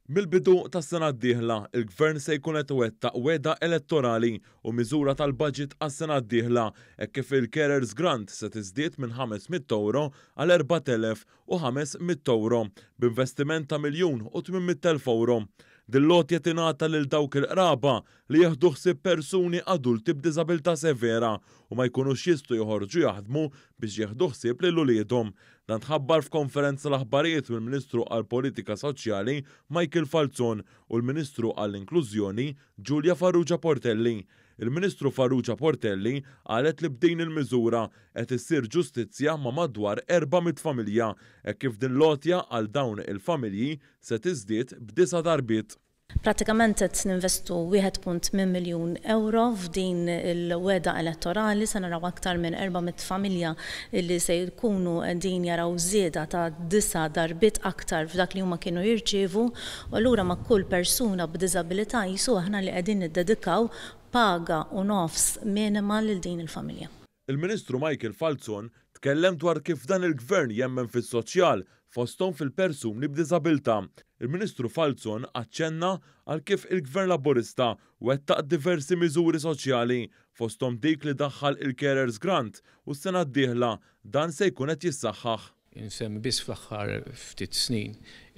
Mill-bidu tas-sena d-dieħla, il-Gvern se jkun qed iwettaq wegħda elettorali u miżura tal-baġit għas-sena d-dieħla hekk kif il-Carers Grant se tiżdied minn 500 ewro għal 4,500 ewro b'investiment ta' 1,800,000 ewro. Din l-għotja tingħata lil dawk il-qraba li jieħdu ħsieb persuni adulti b'diżabilità severa u ma jkunux jistgħu joħorġu jaħdmu biex jieħdu ħsieb lil uliedhom. Dan tħabbar f'konferenza tal-aħbarijiet mill-Ministru għall-Politika Soċjali Michael Falzon u l-Ministru għall-Inklużjoni Julia Farrugia Portelli. Il-Ministru Farrugia Portelli qalet li b'din il-miżura qed issir ġustizzja ma' madwar 400 familja hekk kif din l-għotja għal dawn il-familji se tiżdied b'disa' darbiet. Prattikament qed ninvestu 1.8 miljun ewro f'din il-wegħda elettorali, se naraw aktar minn 400 familja li se jkunu qegħdin jaraw żieda ta' disa' darbiet aktar f'dak li huma kienu jirċievu u allura ma' kull persuna b'diżabilità qisu aħna li qegħdin niddedikaw paga u nofs minima lil din il-familja. Il-Ministru Michael Falzon tkellem dwar kif dan il-Gvern jemmen fis-soċjal, fosthom fil-persuni b'diżabilità. Il-Ministru Falzon aċċenna għal kif il-Gvern Laburista wettaq diversi miżuri soċjali, fosthom dik li daħħal il-Carers Grant u s-sena d-dieħla dan se jkun qed jissaħħaħ. Insemmi biss fl-aħħar ftit snin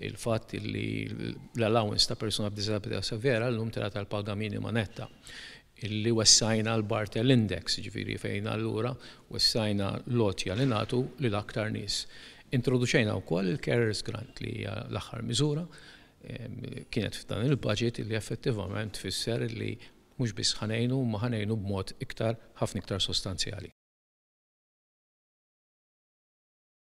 il-fatt li l-allowance ta' persuna b'diżabilità severa llum tingħata l-paga minima netta. Illi wessajna l-Barthel Index, jiġifieri fejn allura wessajna l-għotja li nagħtu lil aktar nies. Introduċejna wkoll il-Carers Grant li hija l-aħħar miżura kienet f'dan il-budget li effettivament tfisser li mhux biss ħa ngħinu imma ħa ngħinu b'mod iktar ħafna iktar sostanzjali.